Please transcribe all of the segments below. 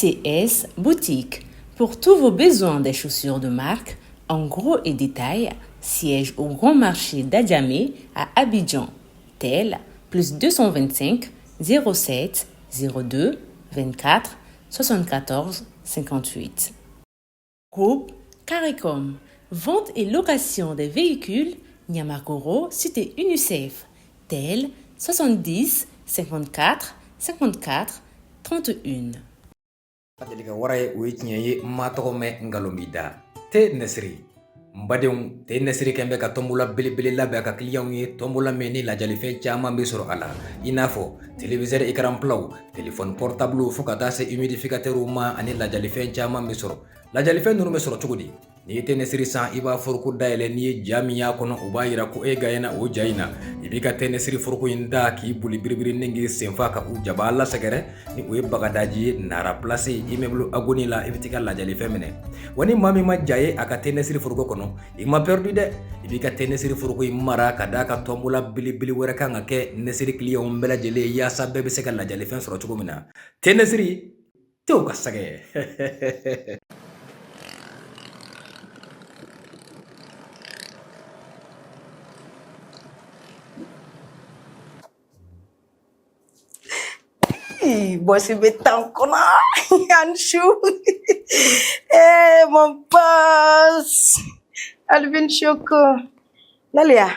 CS Boutique. Pour tous vos besoins des chaussures de marque, en gros et détail, siège au Grand Marché d'Adjamé à Abidjan. Tel plus 225 07 02 24 74 58. Groupe CARICOM. Vente et location des véhicules Niamakoro, cité UNICEF. Tel 70 54 54 31. Deli ka wara ye, o ye tiɲɛ ye. N ma tɔgɔ mɛn, nkalon b'i da. Te Nɛsiri, n badenw, te Nɛsiri kɛn bɛ ka tɔnbola belebele labɛn a ka kiliyanw ye. Tɔnbola min ni lajalifɛn caman bɛ sɔrɔ a la, i n'a fɔ téléviseur écran plat, téléphone portable, fo ka taa se humidificateur ma, ani lajalifɛn caman bɛ sɔrɔ. Lajalifɛn ninnu bɛ sɔrɔ cogo di? N'i ye te Nɛsiri san, i b'a foroko dayɛlɛ. N'i ye ja min y'a kɔnɔ, o b'a yira ko e gagnena o ja in na. I b'i ka te Nɛsiri foroko in da k'i boli biribiri ni k'i senfa ka u jaba lasɛgɛrɛ ni o ye Bagadaji ye, Nara Place, immeuble Agoni la. I bɛ t'i ka lajalifɛn minɛ. Wa ni maa min ma ja ye a ka te Nɛsiri foroko kɔnɔ, i ma perdu dɛ. I b'i ka te Nɛsiri foroko in mara ka d'a ka tɔnbola belebele wɛrɛ kan ka kɛ Nɛsiri kiliyanw bɛɛ lajɛlen ye, yaasa bɛɛ bɛ se ka lajalifɛn sɔrɔ cogo min na. Te Nɛsiri tew ka sɛgɛ. Boss bɛ tan kɔnɔ ani su. Eh, mon boss Alvin Choco. Lalia,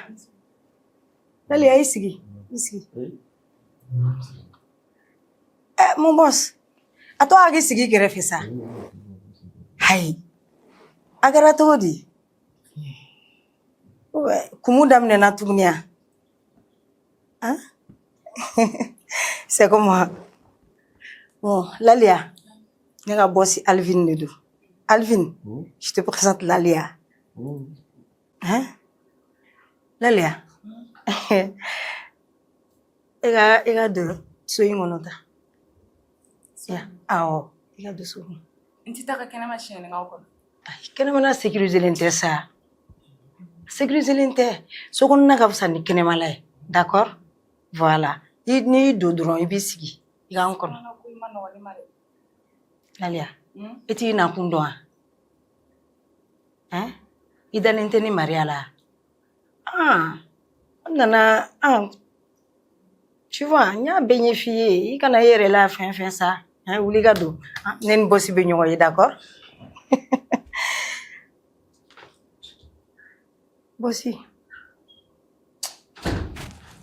Lalia, i sigi, i sigi. Eh, mon boss, a to a k'i sigi kɛrɛfɛ sa. Hayi, a kɛra cogo di? Kumu daminɛna tuguni ya? Hein? C'est comment? Bon, Lalia, ne ka boss Alvin de don. Alvin, je te présente Lalia. Hein? Lalia, e ka don so in kɔnɔ ta. Ya, awɔ, i ka don so kɔnɔ. N tɛ taa ka kɛnɛma siɲɛnikaw kɔnɔ. Ayi, kɛnɛmana sécurisé tɛ sa. Sécurisé tɛ. So kɔnɔna ka fisa ni kɛnɛmala ye. D'accord? Voilà. I n'i don dɔrɔn, i b'i sigi. I k'an kɔnɔ. Kɔnɔna ko i ma nɔgɔn ne ma dɛ. Lalia, e t'i nakun dɔn wa? Hein? I dalen tɛ ni Maria la? Ah, an nana, ah, tu vois, n y'a bɛɛ ɲɛf'i ye. I kana i yɛrɛ la fɛn fɛn sa. Hein, wuli ka don. Ah, ne ni boss bɛ ɲɔgɔn ye, d'accord? Boss,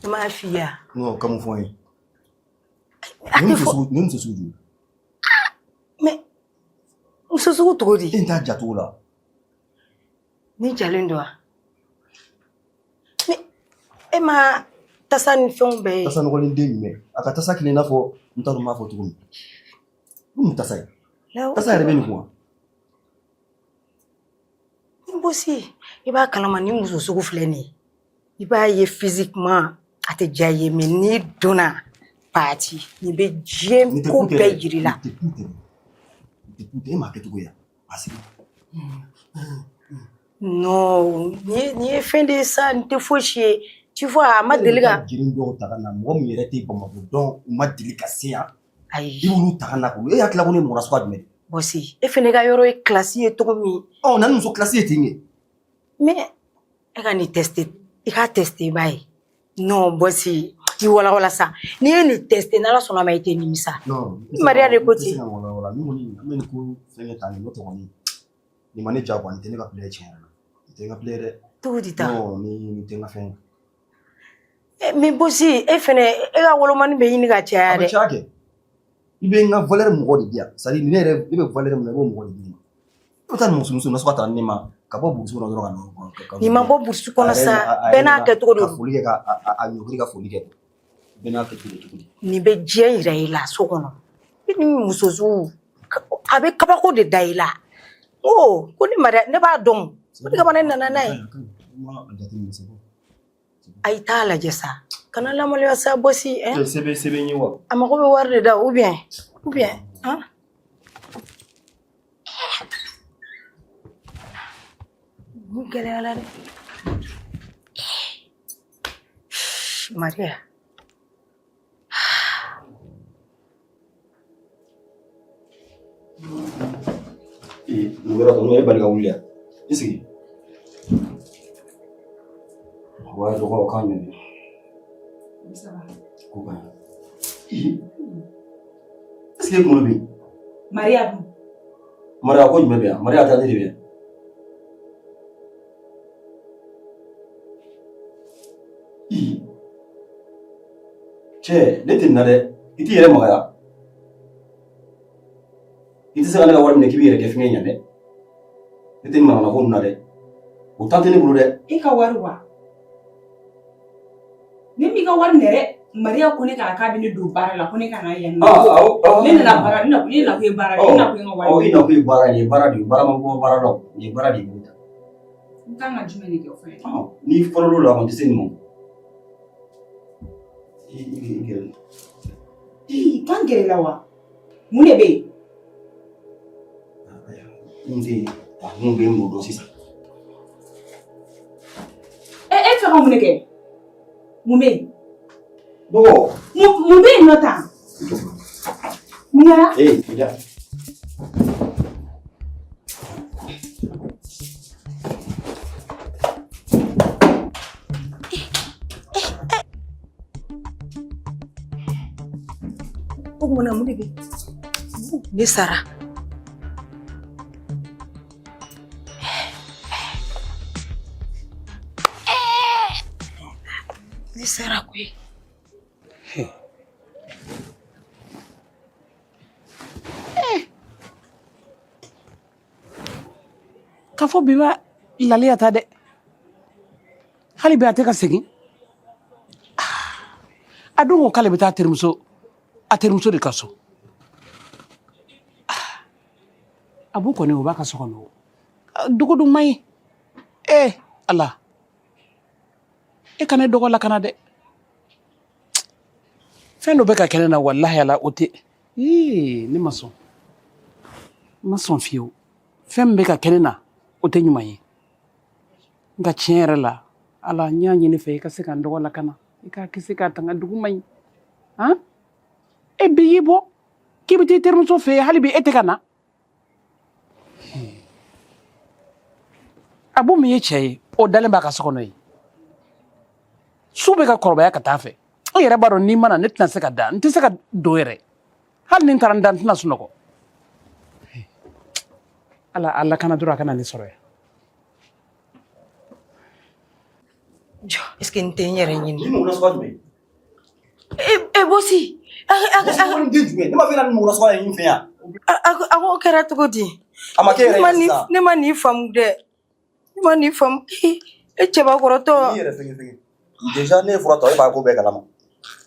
n m'a f'i ye wa? Non, ka mun fɔ n ye? A Nin tɛ muso fɔ. sugu, nin muso sugu jumɛn? Mais muso sugu cogo di? E t'a jacogo la. Ni jalen don wa? Mais e ma tasa ni fɛnw bɛɛ ye. Tasa nɔgɔlen den jumɛn? A ka tasa kelen i n'a fɔ n t'a dɔn n b'a fɔ cogo min. Ni mun tasa ye? Tasa yɛrɛ bɛ nin kun wa? Ni boss, i b'a kalama ni muso sugu filɛ nin ye. I b'a ye physiquement a tɛ diya i ye, mais n'i donna parti, nin bɛ diɲɛ Nin tɛ ko ku tɛ bɛɛ dɛ. yir'i la. Nin tɛ ku tɛ dɛ. Nin tɛ ku tɛ. E m'a kɛcogo ye wa? A sigi. Non, nin ye fɛn de ye sa, nin tɛ fosi ye. Tu vois, a ma deli ka. Jiri dɔw ta ka na, mɔgɔ min yɛrɛ tɛ Bamakɔ dɔn, u ma deli ka se yan. Ayi. I b'olu ta ka na k'olu. E hakili la ko ne ye mɔgɔ nasuguya jumɛn ye? Boss, e fɛnɛ ka yɔrɔ ye classe ye cogo min. Ɔ, na ni muso classe ye ten kɛ. Mais e ka nin tester, i k'a tester, i b'a ye. Non, boss, i walawala sa. N'i ye nin tester, n'Ala sɔnna a ma, i tɛ nimisa. Non. Maria de ko n tɛ se ten. ka walawala. Ni kɔni an bɛ nin ko fɛn kɛ tan, nin n'o tɛ kɔni. Nin ma ne diya quoi, nin tɛ ne ka plaie ye tiɲɛ yɛrɛ la. Nin tɛ n ka plaie ye dɛ. Cogo di tan? Non, nin tɛ n ka fɛn ye. Eh, mais boss, e fɛnɛ, e ka wolomani bɛ ɲini ka caya A bɛ dɛ. caya kɛ. I bɛ n ka valeur mɔgɔ de di yan. C'est à dire ne yɛrɛ, ne bɛ valeur min na, i b'o mɔgɔ de di ne ma. I bɛ taa nin muso nasuguya ta ne ma ka bɔ burusi kɔnɔ dɔrɔn ka na. Nin ma bɔ burusi kɔnɔ sa, bɛɛ n'a kɛcogo Ka don. foli kɛ ka a ɲɔngiri ka foli kɛ. Bɛɛ n'a kɛcogo don cogo di? Nin bɛ diɲɛ yira i la so kɔnɔ. I ni muso sugu, a bɛ kabako de da i la. O ko ni Maria, ne b'a dɔn. O de kama ne nana n'a ye. A ka ɲi. N ma jateminɛ, c'est bon. A yi t'a lajɛ sa. Kana lamaloya sa, boss, hein? Sɛbɛn sɛbɛn ye wa? A mago bɛ wari de da ou bien, hein? Nin gɛlɛyara dɛ. Maria. Yɔrɔ tɔ e bali ka wuli yan. I sigi. Wa dɔgɔ k'a ɲɛ. Ko ka ɲi. Est-ce que e kunkolo bɛ yen? Maria dun? Maria ko jumɛn bɛ yan? Maria ta ne de bɛ yan. Cɛ, ne tɛ nin na dɛ. I t'i yɛrɛ magaya. I tɛ se ka ne ka wari minɛ k'i b'i yɛrɛ kɛ fɛngɛ ɲɛ dɛ. Ne tɛ nin manamana ko ninnu na dɛ. O temps tɛ ne bolo dɛ. E ka wari wa? Ne m'i ka wari minɛ dɛ. Maria ko ne kana k'a bɛ ne don baara la ko ne ka na yan nɔ. Awɔ. Ne nana baara ne na ne nakun ye baara de ye ne nakun ye n ka wari. Ɔ, i nakun ye baara ye, nin ye baara de ye, baara ma bɔ baara la o, nin ye baara de ye i bolo tan. N kan ka jumɛn de kɛ o fɛnɛ? N'i fɔlɔ l'o la, a kɔni tɛ se nin ma. I gɛrɛ. Ii, kan gɛrɛ la wa? Mun de bɛ yen? N tɛ a mun bɛ yen n b'o dɔn sisan. E e fɛ ka mun de kɛ? Mun bɛ yen? Dɔgɔ. Mun bɛ yen nɔ tan? Mun kɛra? Ee, ja. O tuma na mun de bɛ yen? Ne sara. Ne sara koyi. K'a fɔ bi ma laliya ta dɛ, hali bi a tɛ ka segin. A dun ko k'ale bɛ taa a terimuso de ka so. Abu kɔni o b'a ka so kɔnɔ, dugu dun man ɲi. Ee Ala, e ka ne dɔgɔ lakana dɛ. Fɛn dɔ bɛ ka kɛ ne na, walahi Ala, o tɛ. Ee, ne ma sɔn, n ma sɔn fiyewu. Fɛn min bɛ ka kɛ ne na, o tɛ ɲuman ye. Nka tiɲɛ yɛrɛ la, Ala, n y'a ɲini fɛ i ka se ka n dɔgɔ lakana, i k'a kisi k'a tanga, dugu man ɲi. Han, e bi y'i bɔ k'i bɛ t'i terimuso fɛ yen, hali bi e tɛ ka na. Abu min ye cɛ ye, o dalen b'a ka so kɔnɔ yen. Su bɛ ka kɔrɔbaya ka taa fɛ. E yɛrɛ b'a dɔn n'i ma na, ne tɛna se ka da, n tɛ se ka don yɛrɛ. Hali ni n taara n da, n tɛna sunɔgɔ. Ala, a lakana dɔrɔn, a kana ne sɔrɔ yan. Jɔ, est-ce que n tɛ n yɛrɛ ɲini? Ni mɔgɔ nasuguya jumɛn? E bosi. Bosi den jumɛn? Ne ma fɛ ka nin mɔgɔ nasuguya ye n fɛ yan. A ko kɛra cogo di? A ma kɛ yɛrɛ ye sisan. Ne ma nin faamu dɛ. Ne ma nin faamu. E cɛbakɔrɔtɔ. N'i yɛrɛ fɛngɛ fɛngɛ. Déjà ne ye fura ta, e b'a ko bɛɛ kalama.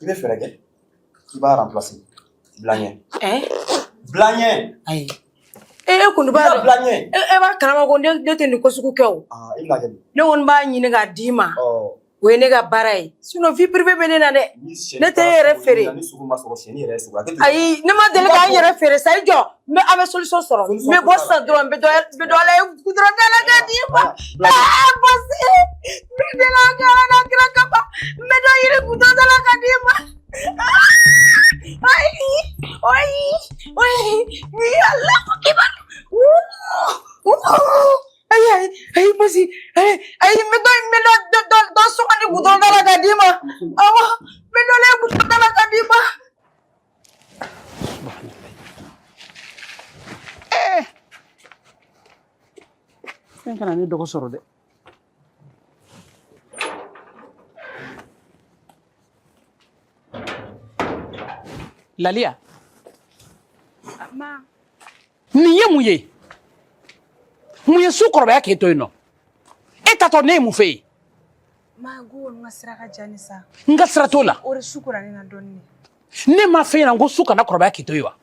I bɛ fɛɛrɛ kɛ. I b'a remplacer. Bila ɲɛ. Bila ɲɛ. Ayi. E kɔni b'a dɔn. Bila ɲɛ. E b'a kalama ko ne tɛ nin ko sugu kɛ o. Aa, i bɛna kɛ di? Ne kɔni b'a ɲini k'a d'i ma. O ye ne ka baara ye. Sinon vie privée bɛ ne na dɛ. Ne tɛ e yɛrɛ feere. Ni sogo ma sɔrɔ, siyɛnni yɛrɛ ye sogo. Ayi, ne ma deli k'an yɛrɛ feere sa. I jɔ, n bɛ an bɛ solution sɔrɔ. N bɛ bɔ sisan dɔrɔn, n bɛ dɔ ala ye gudɔrɔn da la k'a d'i ma. Aa, bosi, n bɛ deli a ka Ala n'a kira kama. N bɛ dɔ ɲini gudɔrɔn da la k'a d'i ma. Ayi, ayi, ayi, ni Alahu kibaru. Ayi, ayi, ayi, bosi, ayi, ayi, n bɛ dɔ, n bɛ dɔ, dɔ, dɔ sɔgɔ ni gudɔrɔn da la k'a d'i ma. Awɔ, n bɛ dɔ la gudɔrɔn da la k'a d'i ma. Fɛn kana ne dɔgɔ sɔrɔ dɛ. Laliya. Ma. Nin ye mun ye? Mun ye su kɔrɔbaya k'e to yen nɔ? E tatɔ ne ye mun f'e ye? Ma, go n ka sira ka jan ni sa. N ka sira t'o la. O de su kora ne na dɔɔni. Ne ma f'e ɲɛna ko su kana kɔrɔbaya k'i to yen wa?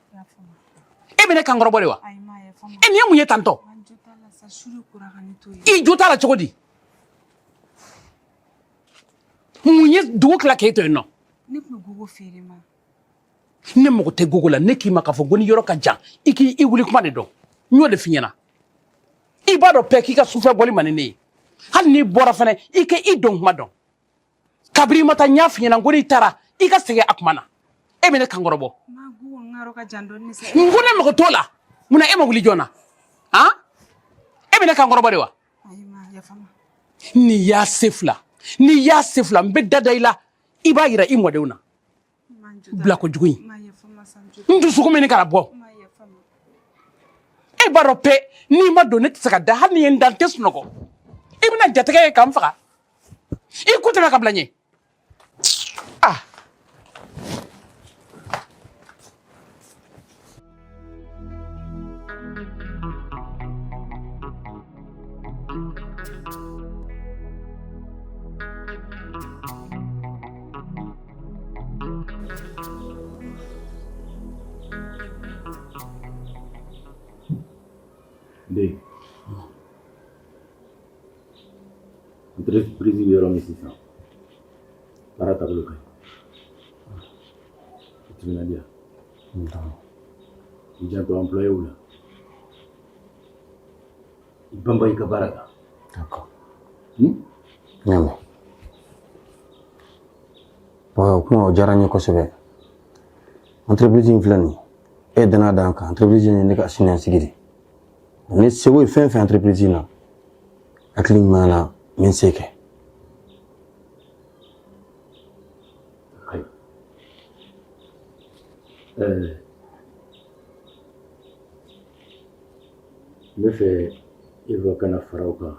E bɛ ne kan kɔrɔbɔ de wa? Ayi, ma, yafa ma. E nin ye mun ye tantɔ? Ma, n jo t'a la sa, su de kora ka ne to yen. I jo t'a la cogo di? Mun ye dugu tila k'e to yen nɔ? Ne tun bɛ gogo feere ma. Ne mago tɛ gogo la. Ne k'i ma k'a fɔ ko ni yɔrɔ ka jan, i k'i i wuli kuma de dɔn. N y'o de f'i ɲɛna. I b'a dɔn pɛ k'i ka sufɛ bɔli man di ne ye. Hali n'i bɔra fɛnɛ, i k'i don kuma dɔn. Kabiri i ma taa, n y'a f'i ɲɛna ko n'i taara, i ka segin a kuma na. E bɛ ne kan kɔrɔbɔ. Ma, gogo n ka yɔrɔ ka jan dɔɔni sa. N ko ne mago t'o la. Munna e ma wuli joona? Han? bɛ ne kan kɔrɔbɔ de wa? N'i y'a se fila, n'i y'a se fila, n bɛ da da i la, i b'a yira i mɔdenw na. Bila kojugu in, n dusukun bɛ ɲini ka bɔ. E b'a dɔn pe, n'i ma don ne tɛ se ka da, hali n'i ye n da n tɛ sunɔgɔ. I bɛna jatigɛ ye ka n faga. I ku tɛmɛ ka bila n ɲɛ. Ah, Den, entreprise bɛ yɔrɔ min sisan, baara taabolo ka ɲi. I timinandiya, i janto employéw la, i banba i ka baara kan. D'accord. N y'a mɛn. O kuma o diyara n ye kosɛbɛ. Entreprise in filɛ nin ye, e ye danaya da n kan. Entreprise in ye ne ka siniɲɛsigi de ye. Ne seko ye fɛn fɛn entreprise in na, hakili ɲuman na, n bɛ n se kɛ. Ayiwa, n bɛ fɛ Eva ka na fara o kan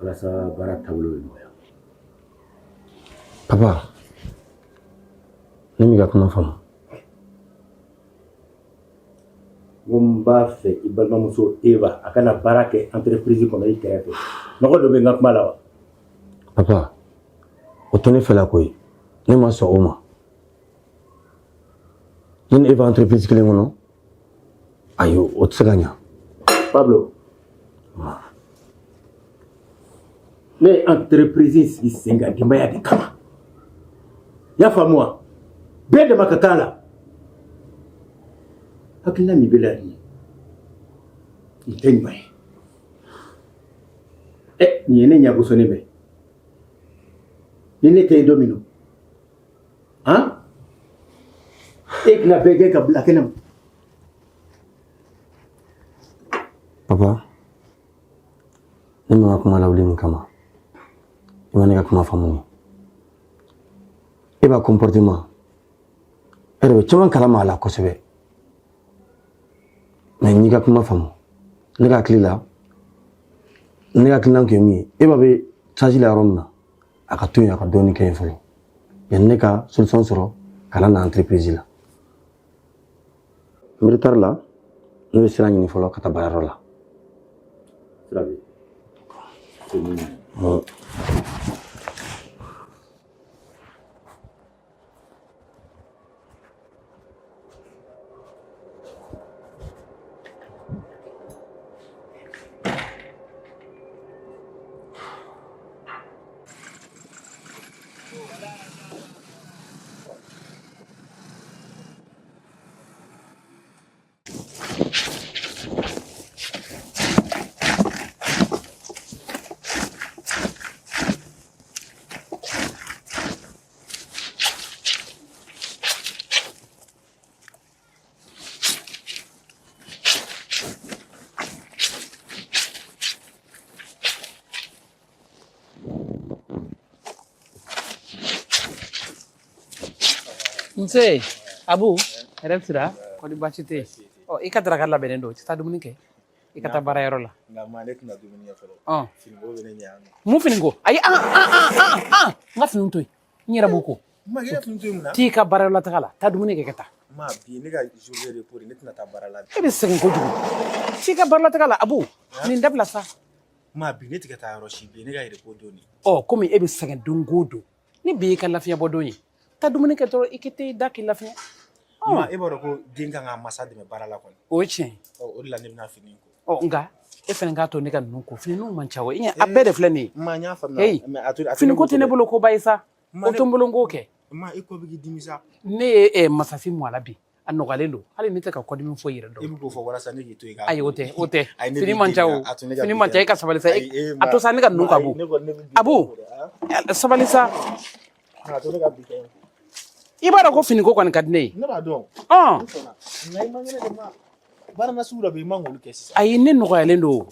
walasa baara taabolo bɛ nɔgɔya. Papa, ne m'i ka kuma faamu. N ko n b'a fɛ i balimamuso Eva a ka na baara kɛ entreprise kɔnɔ i kɛrɛfɛ. Nɔgɔ dɔ bɛ n ka kuma la wa? Papa, o tɛ ne fɛla ko ye. Ne ma sɔn o ma. Ne ni Eva entreprise kelen kɔnɔ, ayi, o tɛ se ka ɲa. Pablo, ne ye entreprise sigi sen kan denbaya de kama. I y'a faamu wa? Bɛɛ dama ka kan la. Hakilina min b'i la nin ye, nin tɛ ɲuman ye. Ɛ, nin ye ne ɲagosɔnnen bɛ. Ni ne tɛ yen don min na, han, e tɛna bɛɛ gɛn ka bila kɛnɛ ma. Papa, ne ma kuma lawuli nin kama. I ma ne ka kuma faamu. Eva comportement, e yɛrɛ bɛ caman kalama a la kosɛbɛ. Mais n'i ka kuma faamu, ne ka hakili la, ne ka hakilina kun ye min ye, Eva bɛ stage la yɔrɔ min na, a ka to yen, a ka dɔɔnin kɛ yen fɔlɔ, yanni ne ka solution sɔrɔ ka na entreprise la. N bɛ retard la, ne bɛ sira ɲini fɔlɔ ka taa baarayɔrɔ la. Sira bɛ yen. Bon. Nse, Abu, hɛrɛ sira, kɔni baasi tɛ yen? Ɔ, i ka daraka labɛnnen don, i tɛ taa dumuni kɛ, i ka taa baarayɔrɔ la. Nka ma ne tɛna dumuni kɛ fɔlɔ. Ɔn. Finiko bɛ ne ɲɛ yan nɔ. Mun finiko? Ayi, an an an an an n ka finiw to yen, n yɛrɛ b'u ko. Ma k'i ka fini to yen mun na? T'i ka baarayɔrɔ la taga la, taa dumuni kɛ ka taa. Ma bi ne ka journée de repos de, ne tɛna taa baara la bi. E bɛ sɛgɛn kojugu. T'i ka baarala taga la, Abu, nin dabila sa. Ma bi ne tɛ ka taa yɔrɔ si, bi ne ka repos don de. Ɔ, komi e bɛ sɛgɛn don o don, ni bi y'i ka lafiɲɛbɔ don ye, taa dumuni kɛ dɔrɔn, i ka t'i da k'i lafiɲɛ. Ma e b'a dɔn ko den kan k'a masa dɛmɛ baara la kɔni. O ye tiɲɛ ye. Ɔ, o de la ne bɛna fini ko. Ɔ, nka e fana k'a to ne ka ninnu ko, fini ninnu man ca o. I ɲɛ a bɛɛ de filɛ nin ye. Ma n y'a faamuya. Heyi, mais a to a tɛ ne finiko tɛ ne bolo. bolo koba ye sa. Ma O ne to n bolo n k'o kɛ. Ma e kɔ bɛ k'i dimi sa. Ne ye masasi mu a la bi, a nɔgɔyalen don, hali ne tɛ ka kɔdimi foyi yɛrɛ E dɔn. bɛ k'o fɔ walasa ne k'i to yen k'a Ayi, o tɛ, o tɛ. Ayi, ne Fini b'i man ca deli, o. a to ne ka Fini bi man ca, tɛ. e ka sabali sa. Ayi, e A to sa ne ka ninnu ma ka ayi, bɔ. ne kɔni ne bɛ bi Abu, tɛ ko dɛ, ah. sabali sa. A to ne ka bi tɛ. I b'a dɔn ko finiko kɔni ka di ne ye. Ne b'a dɔn. Ɔn. Ne sɔnna. Nka i man kɛnɛ de ma. Baara nasugu dɔ bɛ yen, i man k'olu kɛ sisan. Ayi, ne nɔgɔyalen don,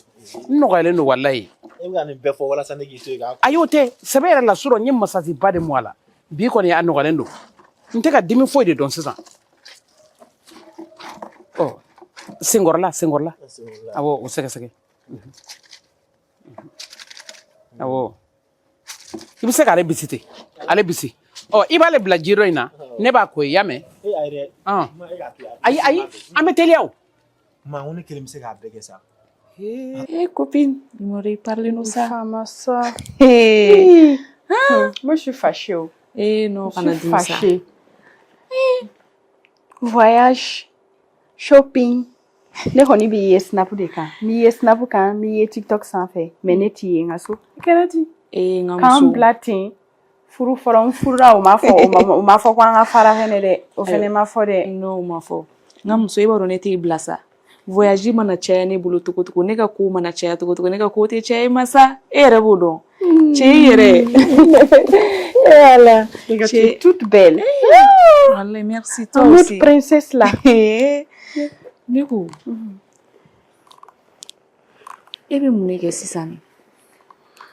n nɔgɔyalen don walayi. E bɛ ka nin bɛɛ fɔ walasa ne k'i to yen k'a. Ayi, o tɛ, sɛbɛ yɛrɛ la, surɔ n ye masasiba de mu a la. Bi kɔni a nɔgɔyalen don, n tɛ ka dimi foyi de dɔn sisan. Ɔ, senkɔrɔla, senkɔrɔla, awɔ, o sɛgɛsɛgɛ. Awɔ, i bɛ se k'ale bisi ten, ale bisi. Ɔ, i b'ale bila ji dɔ in na, ne b'a ko, i y'a mɛn? E ayi dɛ. Ayi, ayi, an bɛ teliya o. Ma ko ne kelen bɛ se k'a bɛɛ kɛ sa. Hé, copine, il m'aurait parlé nous ça. Ma soeur. Hey. Ah. Moi, je suis fâchée. Oh. Eh non, je suis fâchée. Eh. Voyage, shopping. Ne kɔni b'i ye Snap de kan. N b'i ye Snap kan, n b'i ye TikTok sanfɛ, mais ne t'i ye n ka so. I kɛra di? Eh, n ka K'an muso. bila ten. Furu fɔlɔ, n furula, o ma fɔ, o ma fɔ ko an ka fara fɛnɛ dɛ. O fɛnɛ ma fɔ dɛ. Non, o ma fɔ. N ka muso, e b'a dɔn ne t'e bila sa. Voyage mana caya ne bolo cogo cogo, ne ka ko mana caya cogo cogo, ne ka ko tɛ caya i ma sa. E yɛrɛ b'o dɔn. Cɛ, i yɛrɛ. Ala. Tu es toute belle. Wallahi, merci, toi Notre aussi. princesse là. Ne ko, e bɛ mun de kɛ sisan ni?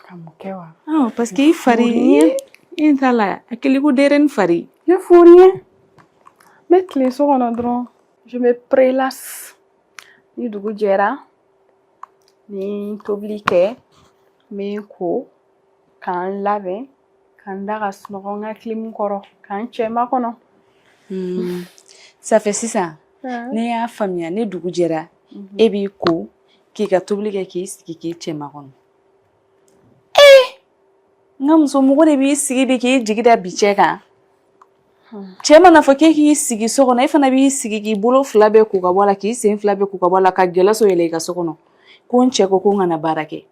Ka mun kɛ wa? Ah, parce que i fari i t'a la, a kɛlen ko denyɛrɛnin fari. Je fous rien. N bɛ tilen so kɔnɔ dɔrɔn. Je me prélasse. Ni dugu jɛra, ni n tobili kɛ, n bɛ n ko, k'an labɛn, k'an da ka sunɔgɔ n ka clim kɔrɔ, k'an cɛ makɔnɔ. Ça fait sisan, ne y'a faamuya, ne dugu jɛra, e b'i ko, k'i ka tobili kɛ, k'i sigi k'i cɛ makɔnɔ. Ee, n ka muso, mɔgɔ de b'i sigi bi k'i jigi da bi cɛ kan. Cɛ mana fɔ k'e k'i sigi so kɔnɔ, e fana b'i sigi k'i bolo fila bɛɛ ko ka bɔ a la, k'i sen fila bɛɛ ko ka bɔ a la, ka gɛlɛso yɛlɛ i ka so kɔnɔ ko n cɛ ko ko n kana baara kɛ.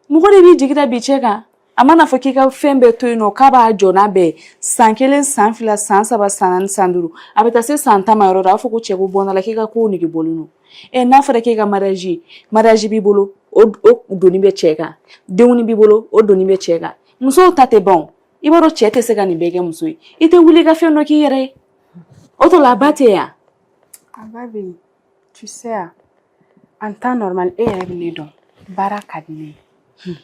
Mɔgɔ de b'i jigi da bi cɛ kan. A mana fɔ k'i ka fɛn bɛɛ to yen nɔ, k'a b'a jɔ n'a bɛɛ, san 1, san 2, san 3, san 4, san 5, a bɛ taa se san 10 ma yɔrɔ dɔ, a b'a fɔ ko cɛ ko bɔnna la, k'i ka kow nege bɔlen don. Ɛ, n'a fɔra k'e ka mariage b'i bolo, o doni bɛ cɛ kan. Denkundi b'i bolo, o doni bɛ cɛ kan. Musow ta tɛ ban o. I b'a dɔn cɛ tɛ se ka nin bɛɛ kɛ muso ye. I tɛ wuli ka fɛn dɔ k'i yɛrɛ ye. O to la, a ba tɛ yan. A ba bɛ yen. Tu sais, en temps normal, e yɛrɛ bɛ ne dɔn. Baara ka di ne ye.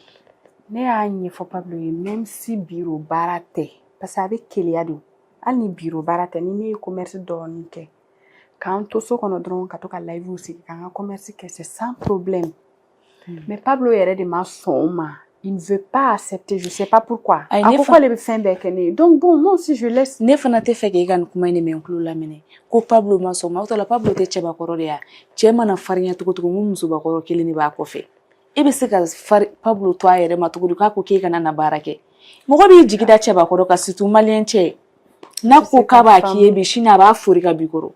Ne y'a ɲɛfɔ Pablo ye, même si bureau baara tɛ, parce que a bɛ keleya de. Hali ni bureau baara tɛ, ni ne ye commerce dɔɔnin kɛ, k'an to so kɔnɔ dɔrɔn ka to ka live sigi k'an ka commerce kɛ, c'est sans problème. Mais Pablo yɛrɛ de ma sɔn o ma. Il ne veut pas accepter, je sais pas pourquoi. Ayi, A ne ko k'ale bɛ fɛn bɛɛ kɛ ne ye. Donc bon, moi aussi je laisse. Ne fana tɛ fɛ k'e ka nin kuma in de mɛn n tulo lamɛnɛ ko Pablo ma sɔn o ma. O tɔ la, Pablo tɛ cɛbakɔrɔ de ya? Cɛ mana farinya cogo cogo, n ko musobakɔrɔ kelen de b'a kɔfɛ. E bɛ se ka fari Pablo to a yɛrɛ ma cogo di k'a ko k'e kana na baara kɛ? Mɔgɔ b'i jigi da cɛbakɔrɔ kan, surtout malien cɛ. N'a ko k'a b'a k'i ye bi, sini a b'a fori ka b'i kɔrɔ.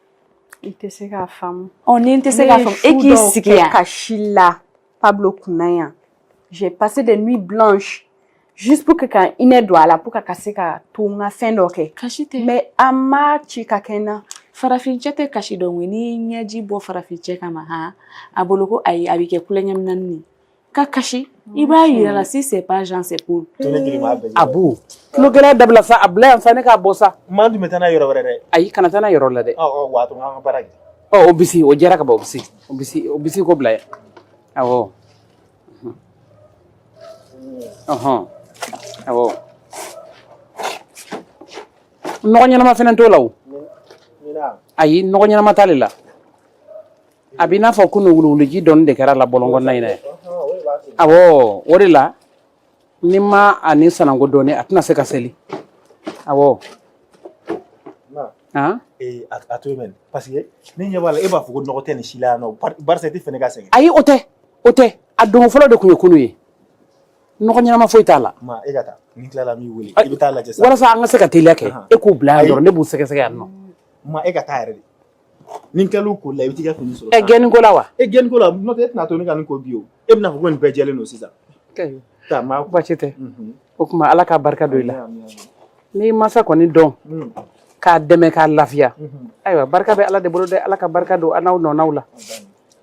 I tɛ se k'a faamu. Ɔ, ni n tɛ se k'a faamu, e k'i sigi yan. Kasi la Pablo kunna yan. J'ai passé des nuits blanches juste pour que ka hinɛ don a la, pour que ka se ka to n ka fɛn dɔ kɛ. Kasi tɛ. Mais a ma ci ka kɛ n na. Farafin cɛ tɛ kasi dɔn koyi. N'i ye ɲɛji bɔ farafin cɛ kama, han, a bolo ko ayi, a bɛ kɛ kulonkɛ minɛni ka kasi. I b'a yira la, si c'est pas Jean, c'est Paul. A bu tulo gɛlɛya dabila sa, a bila yan sa, ne k'a bɔ sa. Maa dun bɛ taa n'a yɔrɔ wɛrɛ dɛ. Ayi, kana taa n'a yɔrɔ la dɛ. Ɔ ɔ, wa a to n k'an ka baara kɛ. Ɔ, o bisi, o jɛra ka ban, o bisi, o bisi, o bisi ko bila yan. Awɔ, ɔhɔn, awɔ, nɔgɔ ɲɛnama fɛnɛ t'o la o. Ayi, nɔgɔ ɲɛnama t'ale la. A b'i n'a fɔ kunun wuluwuluji dɔɔni de kɛra a la bɔlɔn kɔnɔna in na yan. Awɔ, o de la ni ma a ni sananko dɔɔni, a tɛna se ka seli. Awɔ. Han. Ee, a to yen mɛn, parce que ne ɲɛ b'a la, e b'a fɔ ko nɔgɔ tɛ nin si la yan nɔ, barisa i tɛ fɛ ne ka sɛgɛn. Ayi, o tɛ, o tɛ, a donko fɔlɔ de tun ye kunun ye. Nɔgɔ ɲɛnama foyi t'a la. Ma, e ka taa, ni tilala n b'i wele, i bɛ taa lajɛ sa. Walasa an ka se ka teliya kɛ, e k'u bila yan dɔrɔn, ne b'u sɛgɛsɛgɛ yan nɔ. Ma, e ka taa yɛrɛ de, ni n tilal'u koli la, i bɛ t'i ka fini sɔrɔ. Ɛ, gɛnni ko la wa? E, gɛnni ko la, n'o tɛ e tɛna to ne ka nin ko bi o. E bɛna fɔ ko nin bɛɛ jɛlen don sisan. Taa ma. Baasi tɛ. O tuma, Ala ka barika don i la. N'i masa kɔni dɔn k'a dɛmɛ k'a lafiya, ayiwa, barika bɛ Ala de bolo dɛ. Ala ka barika don an n'aw nɔnaw la.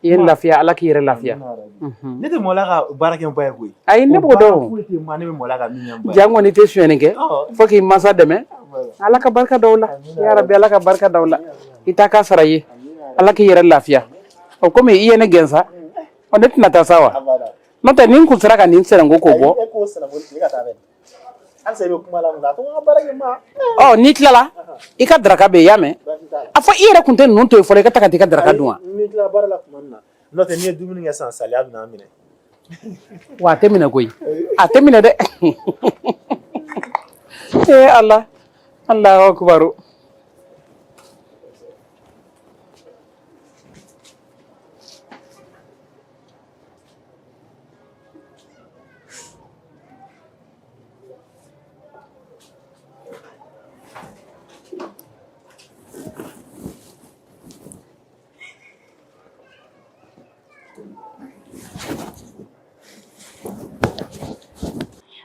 I ye n lafiya, Ala k'i yɛrɛ lafiya. Ne tɛ mɔla ka baara kɛ n ba ye koyi. Ayi, ne b'o dɔn. Foyi tɛ ma ne bɛ mɔla ka min kɛ n ba ye. Jango n'i tɛ sonyɛni kɛ, fo k'i masa dɛmɛ. Ala ka barika d'aw la, ya Rabi, Ala ka barika d'aw la. I t'a ka sara ye, Ala k'i yɛrɛ lafiya. O komi i ye ne gɛn sa, ɔ ne tɛna taa sa wa? N'o tɛ ni n kun sera ka nin sɛnɛnko k'o bɔ. E k'o sɛnɛnko tigɛ ka taa bɛ. Halisa i bɛ kuma la mun na? A to n ka baara kɛ ma. Ɔ n'i tilala, i ka daraka bɛ yen, i y'a mɛn? A fɔ i yɛrɛ kun tɛ ninnu to yen fɔlɔ, i ka taa ka t'i ka daraka dun wa? N bɛ tila baara la tuma min na. N'o tɛ n'i ye dumuni kɛ sisan, saliya bɛna n minɛ. Wa a tɛ minɛ koyi, a tɛ minɛ dɛ. Ee Ala, Alahu akibaru.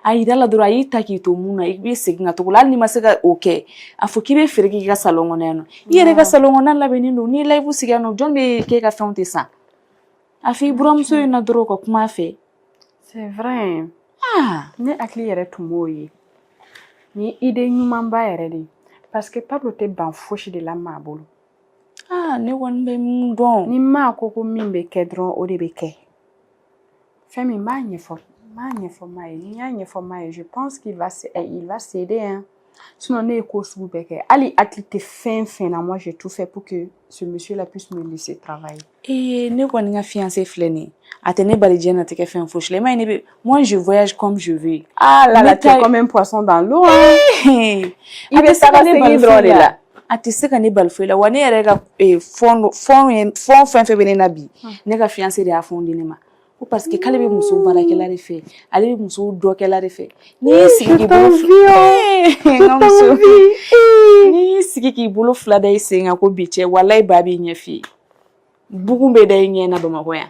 A yira la dɔrɔn, a y'i ta k'i to mun na, i bɛ segin ka tugu la. Hali n'i ma se ka o kɛ, a fɔ k'i bɛ feere k'i ka salon kɔnɔ yan nɔ. I yɛrɛ ka salon kɔnɔna labɛnnen don. N'i ye live sigi yan nɔ, jɔn bɛ k'e ka fɛnw tɛ san? A fɔ i buramuso in na dɔrɔn ka kuma a fɛ. C'est vrai. Ah. Ne hakili yɛrɛ tun b'o ye. Ni idée ɲumanba yɛrɛ de ye. Parce que Pablo tɛ ban fosi de la maa bolo. Ah, ne kɔni bɛ mun dɔn. Ni maa ko ko min bɛ kɛ dɔrɔn, o de bɛ kɛ. Fɛn min b'a ɲɛfɔ, n b'a ɲɛfɔ maa ye. Ni n y'a ɲɛfɔ maa ye, je pense qu'il va il va céder hein. Sinon ne ye ko sugu bɛɛ kɛ. Hali hakili tɛ fɛn fɛn na, moi j'ai tout fait pour que ce monsieur là puisse me laisser travailler. Ee, ne kɔni ka fiancé filɛ nin ye, a tɛ ne bali diɲɛnatigɛ fɛn fosi la. I m'a ye, ne bɛ, moi je voyage comme je veux. Ah là là, tu es comme un poisson dans l'eau hein. I bɛ se ka ne bali dɔrɔn de la. A tɛ se ka ne bali foyi la. Wa ne yɛrɛ ka fond fond fond fɛn fɛn bɛ ne na bi, ne ka fiancé de y'a fond di ne ma. Ko parce que k'ale bɛ muso baarakɛla de fɛ, ale bɛ muso dɔkɛla de fɛ. N'i y'i sigi k'i bolo, n'i y'i sigi k'i bolo fila da i sen kan ko bi cɛ, walayi ba b'i ɲɛ f'i ye, bugun bɛ da i ɲɛ na Bamakɔ yan.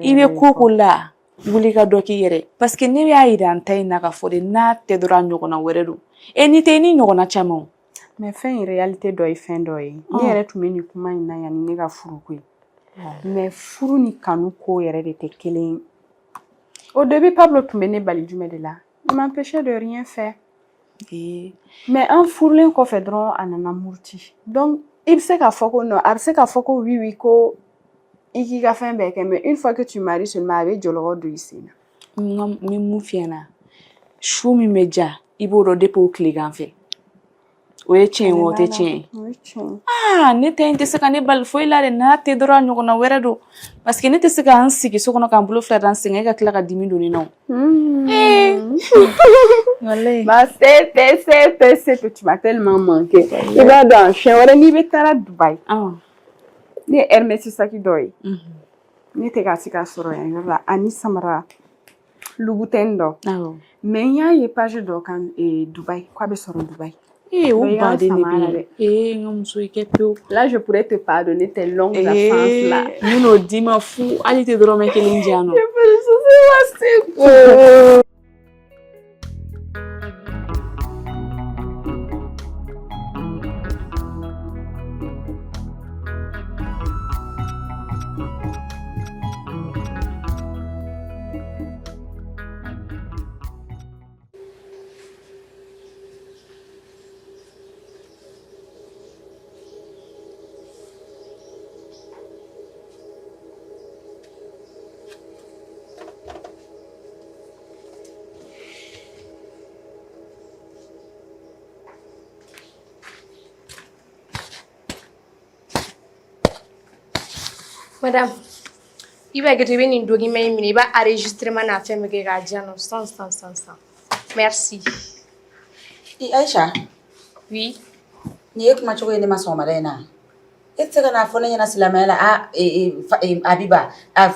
I bɛ ko ko la, wuli ka dɔ k'i yɛrɛ, parce que ne y'a yira n ta in na k'a fɔ de, n'a tɛ dɔrɔn a ɲɔgɔnna wɛrɛ don. E n'i tɛ, i ni ɲɔgɔnna caman o. Mais fɛn in réalité dɔ ye fɛn dɔ ye. Ne yɛrɛ tun bɛ nin kuma in na yanni ne ka furu koyi. Mais furu ni kanu ko yɛrɛ de tɛ kelen ye. Au début, Pablo tun bɛ ne bali jumɛn de la? Il m'empêchait de rien faire. Mais an furulen kɔfɛ dɔrɔn, a nana muruti. Donc i bɛ se k'a fɔ ko non, a bɛ se k'a fɔ ko oui oui, ko i k'i ka fɛn bɛɛ kɛ, mais une fois que tu maries seulement, a bɛ jɔlɔkɔ don i sen na. N bɛ mun f'i ɲɛna, su min bɛ ja, i b'o dɔn depuis o tilegan fɛ. O ye tiɲɛ ye o tɛ tiɲɛ ye? Aa, ne ta in tɛ se ka ne bali foyi la dɛ. N'a tɛ dɔrɔn a ɲɔgɔnna wɛrɛ don, parce que ne tɛ se k'an sigi so kɔnɔ k'an bolo fila da n sen kan, e ka tila ka dimi don ne na o. Bah, c'est, tu m'as tellement manqué. I b'a dɔn, siɲɛ wɛrɛ n'i bɛ taara Dubaï, ne ye Hermès saki dɔ ye. Ne tɛ ka se ka sɔrɔ yan yɔrɔ la, ani samara Louboutin dɔ. Mais n y'a ye page dɔ kan Dubaï, k'a bɛ sɔrɔ Dubaï. Ee, o baden de bɛ yen. Ee, n ka muso, i kɛ pewu. Là, je pourrais te pardonner tes longues absences là. N bɛn'o d'i ma fu, hali i tɛ dɔrɔmɛ kelen di yan nɔ. Madame, i b'a kɛ to, i bɛ nin document in minɛ, i b'a enregistrement n'a fɛn bɛɛ kɛ k'a di yan nɔ sisan sisan sisan sisan. Merci. I Aïcha. Oui. Nin ye kuma cogo ye ne ma sɔgɔmada in na. E tɛ se ka n'a fɔ ne ɲɛna silamɛya la, a Abiba,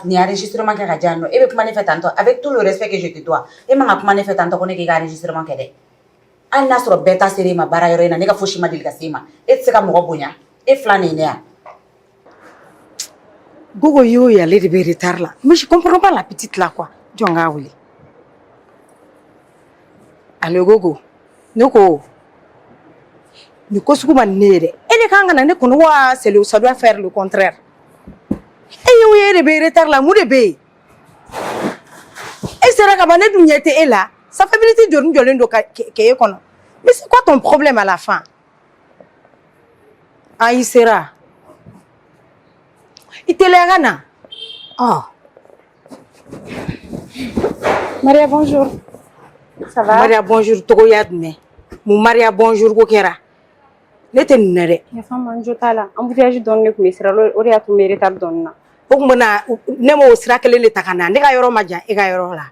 nin enregistrement kɛ ka di yan nɔ. E bɛ kuma ne fɛ tantɔ, avec tout le respect que je te dois. E man ka kuma ne fɛ tantɔ ko ne k'i ka enregistrement kɛ dɛ. Hali n'a sɔrɔ bɛɛ ta sera e ma baara yɔrɔ in na, ne ka fosi ma deli ka se e ma. E tɛ se ka mɔgɔ bonya. E filan de ye ne ya. Gogo y'o ye, ale de bɛ retard la. Mais je comprends pas la petite là quoi. Jɔn k'a wele. Allo Gogo. Ne ko nin ko sugu ma ne ye dɛ. E de kan ka na ne kɔnɔ wa, c'est le, ça doit faire le contraire. E y'o ye, e de bɛ retard la, mun de bɛ yen? E sera ka ban, ne dun ɲɛ tɛ e la. Ça fait minute joli jɔlen don ka k'e kɔnɔ. Mais c'est quoi ton problème à la fin? Ah, i sera. I teliya ka na. Ɔ. Maria, bonjour. Ça va? Maria, bonjour, togoya jumɛn? Mun Maria bonjour ko kɛra? Ne tɛ nin na dɛ. Yafa n ma, n jo t'a la. Embouteillage dɔɔni de tun bɛ sira la, o de y'a to n bɛ retard dɔɔni na. O tuma na, ne m'o sira kelen de ta ka na. Ne ka yɔrɔ ma jan e ka yɔrɔ la.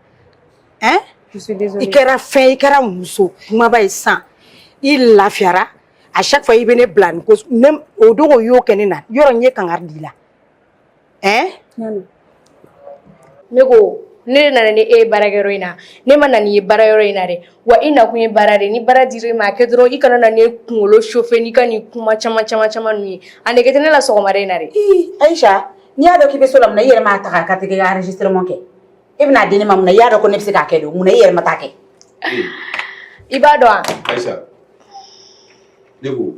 Hein? Je suis désolée. I kɛra fɛn, i kɛra muso kumaba ye sisan. I lafiyara. À chaque fois i bɛ ne bila nin ko ne o don o y'o kɛ ne na. Yɔrɔ n ye kangari d'i la. Hein? Ne ko ne de nana ni e ye baarakɛyɔrɔ in na, ne ma na n'i ye baarayɔrɔ in na dɛ. Wa i nakun ye baara de ye, ni baara dir'i ma, a kɛ dɔrɔn. I kana na ne kunkolo chauffer n'i ka nin kuma caman caman caman ninnu ye. A nege tɛ ne la sɔgɔmada in na dɛ. Aïcha, n'i y'a dɔn k'i bɛ so la, mun na i yɛrɛ m'a ta ka taa i ka enregistrement kɛ? E bɛna di ne ma mun na? I y'a dɔn ko ne bɛ se k'a kɛ de, mun na i yɛrɛ ma taa kɛ? I b'a dɔn wa? Aïcha, ne ko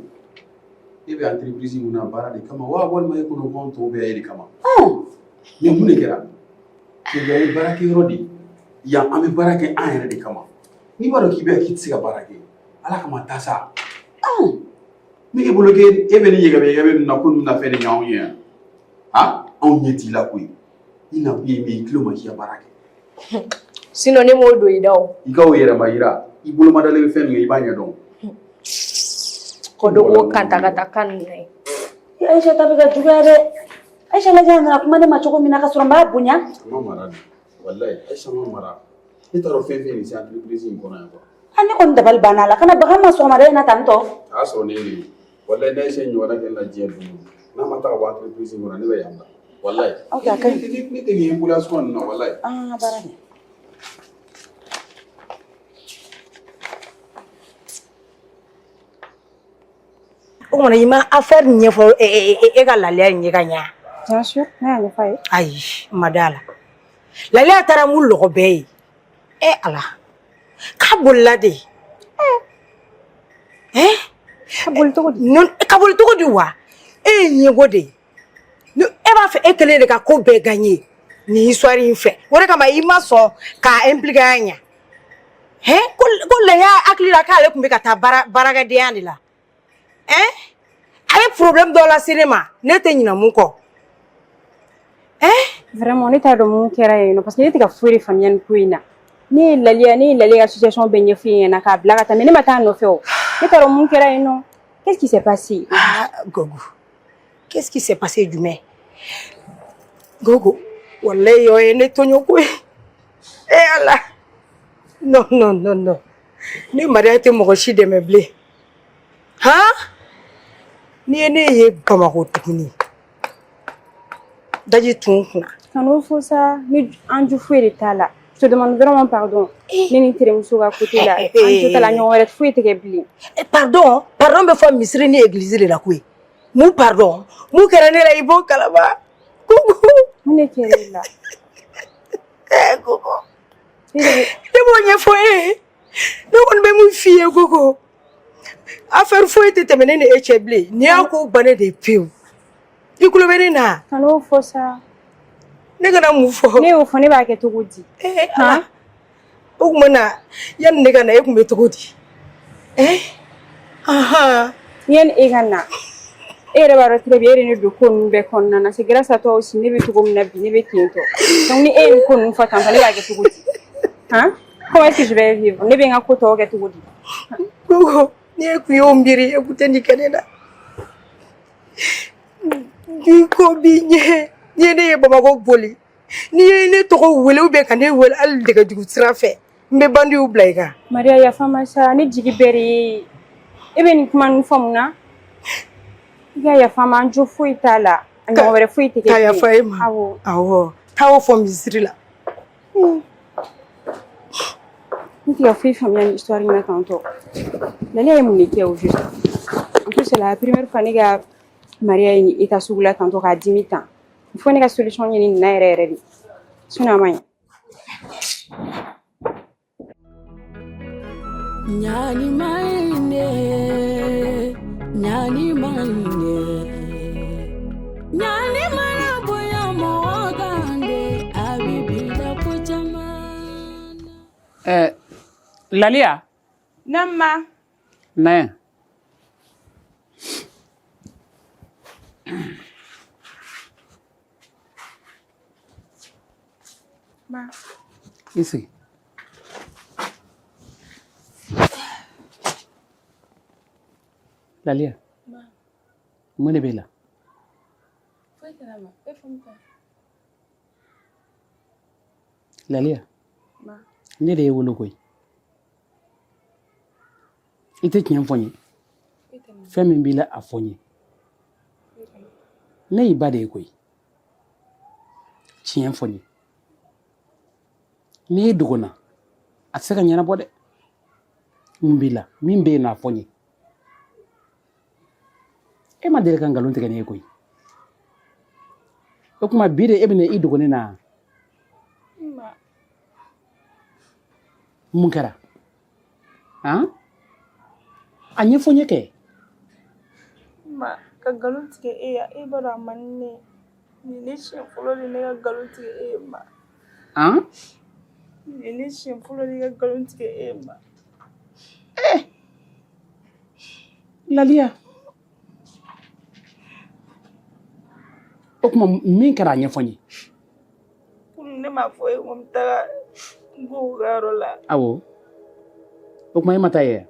e bɛ entreprise mun na, baara de kama wa, walima e kɔnɔ ko anw tɔw bɛ e de kama? Mais mun de kɛra? Yan ye baarakɛyɔrɔ de ye, yan an bɛ baara kɛ an yɛrɛ de kama. N'i b'a dɔn k'i bɛ yan, k'i tɛ se ka baara kɛ, Ala kama taa sa. Ne e bolo k'e e bɛ nin yɛgɛbɛ yɛgɛbɛ ninnu na, ko ninnu na fɛn de ɲɛ anw ye yan. Han, anw ɲɛ t'i la koyi. I nakun ye min ye, i tulo ma, k'i ka baara kɛ. Sinon ne m'o don i da o. I ka o yɛrɛma yira, i bolomadalen bɛ fɛn min kɛ, i b'a ɲɛdɔn. Ko dɔ ko kanta ka taa kan ninnu ye. Aïcha ta bɛ ka juguya dɛ. Aïcha, lajɛ a nana kuma ne ma cogo min na, ka sɔrɔ n b'a bonya. A ma mara de, walayi Aïcha ma mara. Ne t'a dɔn fɛn fɛn nin se entreprise in kɔnɔ yan quoi. A ne kɔni dabali banna a la, kana baga n ma sɔgɔmada in na tan tɔ. A y'a sɔrɔ ne ye, walayi n'Aïcha ye ɲɔgɔnna kɛ ne la diɲɛ don o don, n'a ma taa ka bɔ entreprise in kɔnɔ, ne bɛ yan bila, walayi. Ok, a ka ɲi. Ne tɛ nin impoliation ninnu na, walayi. An ka baara kɛ. O kumana i ma affaire ɲɛfɔ e ka Laliya in ye ka ɲa? Bien sûr, ne y'a ɲɛfɔ a ye. Ayi, n ma da la. Laliya taara mun lɔgɔ bɛɛ ye? E Ala, k'a bolila de. Eh? Ka boli cogo di? Non, ka boli cogo di wa? E ye ɲɛgo de ye. E b'a fɛ e kelen de ka ko bɛɛ gagner nin histoire in fɛ. O de kama i ma sɔn k'a impliquer a ɲa. Hein? Ko Laya hakili la k'ale tun bɛ ka taa baara baarakɛdenya de la. Hein? A ye problème dɔ lase ne ma, ne tɛ ɲinɛ mun kɔ. Hein? Vraiment, ne t'a dɔn mun kɛra yen nɔ, parce que ne tɛ ka foyi de faamuya nin ko in na. Ne ye Laliya ka situation bɛɛ ɲɛfɔ ɲɛna k'a bila ka taa, mais ne ma taa a nɔfɛ o. Ne t'a dɔn mun kɛra yen nɔ. Qu'est-ce qui s'est passé? Ah, Gogo. Qu'est-ce qui s'est passé jumɛn? Gogo, wallahi o ye ne tɔɲɔ koyi. Eh Ala. Non, non, non, non. Ne Maria tɛ mɔgɔ si dɛmɛ bilen. Han? N'i ye ne ye Bamakɔ tuguni, daji tun kunna. Kan'o fɔ sa, ni an ju foyi de t'a la. Je te demande vraiment pardon. Ne ni terimuso ka côté la, an jo t'a la, ɲɔgɔn wɛrɛ foyi tɛ kɛ bilen. Eh, pardon, pardon bɛ fɔ misiri ni église de la koyi. Mun pardon? Mun kɛra ne la, i b'o kalama. Gogo. Mun de kɛra e la? Eh, Gogo. E de bɛ Ne b'o ɲɛfɔ e ye. Ne kɔni bɛ mun f'i ye, Gogo? Affaire foyi tɛ tɛmɛ ne ni e cɛ bilen. Nin y'a ko bannen de ye pewu. I tulo bɛ ne na? Kan'o fɔ sa. Ne kana mun fɔ? Ne y'o fɔ, ne b'a kɛ cogo di? Eh, Ala. O tuma na, yanni ne ka na, e tun bɛ cogo di? Eh? Ahan. Yanni e ka na, e yɛrɛ b'a dɔn très bien, e de ne don ko ninnu bɛɛ kɔnɔna na. C'est grâce à toi aussi ne bɛ cogo min na bi, ne bɛ ten tɔ. Donc ni e ye nin ko ninnu fɔ tan tɔ, ne b'a kɛ cogo di? Han? Comment est-ce que je vais vivre? Ne bɛ n ka ko tɔw kɛ cogo di? Gogo, ni e kun y'o miiri, e kun tɛ nin kɛ ne la. Ni ko b'i ɲɛ, n'i ye ne ye Bamakɔ, boli. N'i ye ne tɔgɔ wele ou bien ka ne wele hali nɛgɛjuru sira fɛ, n bɛ bandiw bila i kan. Maria, yafa n ma sa, ne jigi bɛɛ de ye. E bɛ nin kuma ninnu fɔ mun na? I ka yafa n ma, an jo foyi t'a la. A ɲɔgɔn wɛrɛ foyi tɛ kɛ Ka bilen. yafa e ma? Awɔ. Awɔ. Taa o fɔ misiri la. Ne tɛ ka foyi faamuya nin histoire in na tantɔ. Laliya ye mun de kɛ au juste? En plus, c'est la première fois ne ka Maria ye nin état sugu la tantɔ k'a dimi tan. Il faut ne ka solution ɲini nin na yɛrɛ yɛrɛ de. Sinon a man ɲi. Ɲani maine, ɲani maine, ɲani mana bonya mɔgɔ kan de, a b'i bila ko caman. Laliya. Nama. Na yan. I sigi. Laliya, mun de b'e la? Foyi tɛ ne ma. E Fɔnta. Laliya, Ma. ne de y'e wolo koyi. I tɛ tiɲɛ fɔ n ye. Fɛn min b'i la, a fɔ n ye. Ne y'i ba de ye koyi. Tiɲɛ fɔ n ye. N'i y'i dogo n na, a tɛ se ka ɲɛnabɔ dɛ. Mun b'i la? Min bɛ yen nɔ, a fɔ n ye. E ma deli ka nkalon tigɛ ne ye koyi. O tuma bi de e bɛna i dogo ne na? Mun kɛra? Han, a ɲɛfɔ n ye kɛ. Ma, ka nkalon tigɛ e ya, e b'a dɔn a man di ne ye. Nin ye ne siɲɛ fɔlɔ de ne ka nkalon tigɛ e ye, ma. Han? Nin ye ne siɲɛ fɔlɔ de ka nkalon tigɛ e ye, ma. Eh! Laliya, o tuma min kɛra, a ɲɛfɔ n ye. Kunun ne m'a fɔ e ye ko n bɛ taga Gogo ka yɔrɔ la. Awɔ, o tuma e ma taa yen?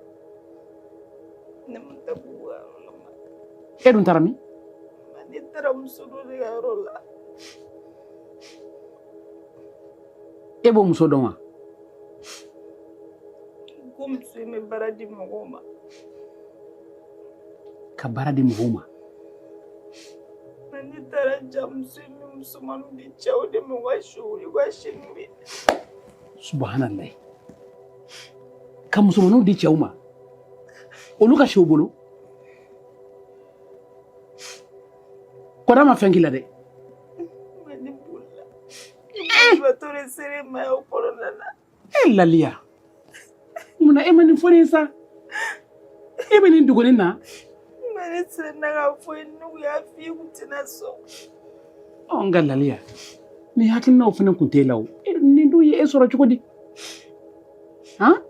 Ne ma taa Gogo ka yɔrɔ la, ma. E dun taara min? Ne taara muso dɔ de ka yɔrɔ la. E b'o muso dɔn wa? Ko muso in bɛ baara di mɔgɔw ma. Ka baara di mɔgɔw ma? Ne taara ja muso in bɛ musomaninw di cɛw de ma u ka siw u ka sini bi. Subahanallahi, ka musomaninw di cɛw ma olu ka siw bolo? Kɔda ma fɛn k'i la dɛ. Ne bolila. Bolibatɔ de sera ma o kɔnɔna na. E Laliya, munna e ma nin fɔ ne ye sa? E bɛ nin dogo ne na. Ma, ne siranna k'a fɔ i ye, ne kun y'a f'i ye, i kun tɛna sɔn. Ɔ, nka Laliya, nin hakilinaw fana kun t'e la o. Nin dun ye e sɔrɔ cogo di? Han?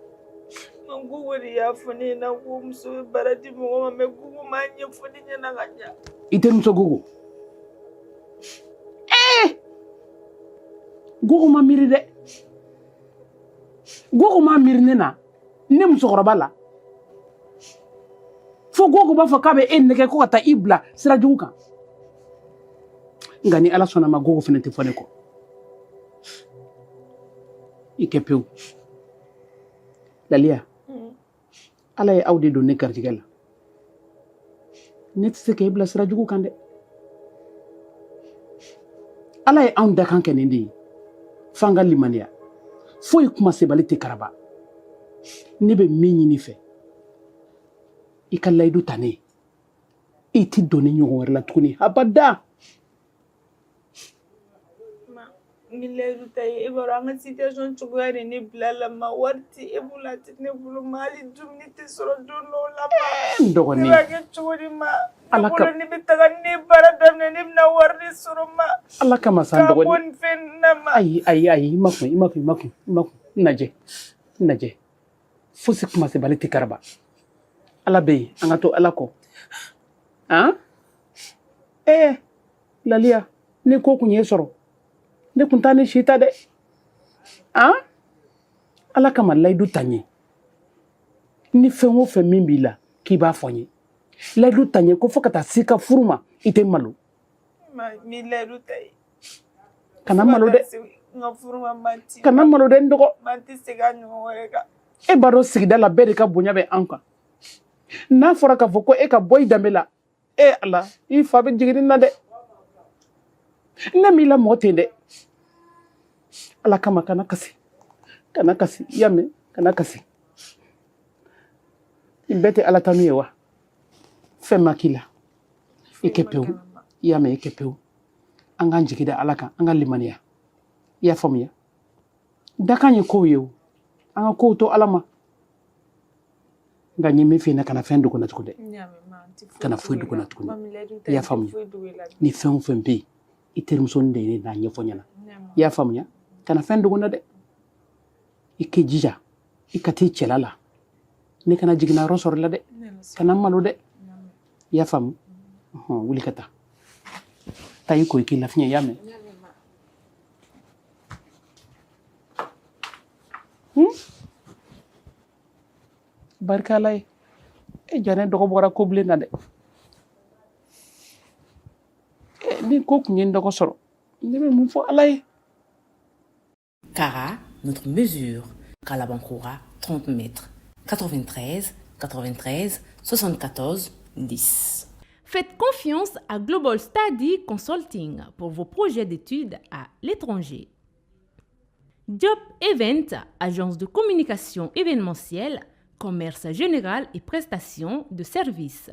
Ma, Gogo de y'a fɔ ne ɲɛna ko muso bɛ baara di mɔgɔ ma, mais Gogo m'a ɲɛfɔ ne ɲɛna ka ɲa. I terimuso Gogo? Ee! Gogo ma miiri dɛ. Gogo ma miiri ne na, ne musokɔrɔba la. Fo Gogo b'a fɔ k'a bɛ e nɛgɛ ko ka taa i bila sira jugu kan. Nka ni Ala sɔnna ma, Gogo fana tɛ fɔ ne kɔ. I kɛ pewu. Laliya, Ala ye aw de don ne garijɛgɛ la. Ne tɛ se k'e bila sira jugu kan dɛ. Ala ye anw dakan kɛ nin de ye, f'an ka limaniya. Foyi kumasebali tɛ karaba. Ne bɛ min ɲini fɛ, i ka layidu ta ne ye, i tɛ don ne ɲɔgɔn wɛrɛ la tuguni abada. N bɛ layidu ta ye, e b'a dɔn an ka situation cogoya de ne bila la, ma. Wari tɛ e bolo, a tɛ ne bolo, ma. Hali dumuni tɛ sɔrɔ don dɔw la, ma. N dɔgɔnin. Ne b'a kɛ cogo di, ma? Ala Ne bolo ne bɛ taga, ne baara daminɛ, ne bɛna wari de sɔrɔ, ma. Ala kama sa, n K'a dɔgɔnin. bɔ nin fɛn ninnu na, ma. Ayi, ayi, ayi, i ma kun, i ma kun, i ma kun, i ma kun. N lajɛ, n lajɛ. Fosi kumasebali tɛ karaba. Ala bɛ yen, an ka to Ala kɔ. Han? Ee Laliya, ni ko kun y'e sɔrɔ, ne kun t'a ni si ta dɛ. Han, Ala kama, layidu ta n ye. Ni fɛn o fɛn min b'i la k'i b'a fɔ n ye, layidu ta n ye ko fo ka taa s'i ka furu ma, i tɛ malo. Ma, n bɛ layidu ta ye. Kana malo dɛ. N ka furu ma, ma ti. Kana malo dɛ, n dɔgɔ. Ma, n tɛ segin a ɲɔgɔn wɛrɛ kan. E b'a dɔn sigida la, bɛɛ de ka bonya bɛ an kan. N'a fɔra k'a fɔ ko e ka bɔ i danbe la, e Ala, i fa bɛ jigin na dɛ. Ne m'i lamɔ ten dɛ. Ala kama, kana kasi, kana kasi, i y'a mɛn? Kana kasi. Nin bɛɛ tɛ Ala tanu ye wa? Fɛn ma k'i la, i kɛ pewu, i y'a mɛn? I kɛ pewu. An k'an jigi da Ala kan, an ka limaniya, i y'a faamuya? Dakan ye kow ye o, an ka kow to Ala ma. Nka n ye min f'i ɲɛna, kana fɛn dogo n na tugun dɛ. Kana foyi dogo n na tuguni, i y'a faamuya? Ni fɛn o fɛn bɛ yen, i terimusonin de ye n'a ɲɛfɔ ɲɛna, i y'a faamuya? Kana fɛn dogo n na dɛ. I k'i jija, i ka t'i cɛla la. Ne kana jiginna yɔrɔ sɔrɔ i la dɛ. Kana malo dɛ, i y'a faamu? Wuli ka taa, taa i ko, i k'i lafiɲɛ, i y'a mɛn? Barika Ala ye. E ja ne dɔgɔ bɔra ko bilen na dɛ. Ni ko tun ye n dɔgɔ sɔrɔ, ne bɛ mun fɔ Ala ye? Cara, notre mesure. Kalabankoura, 30 mètres. 93 93 74 10. Faites confiance à Global Study Consulting pour vos projets d'études à l'étranger. Job Event, agence de communication événementielle, commerce général et prestations de services.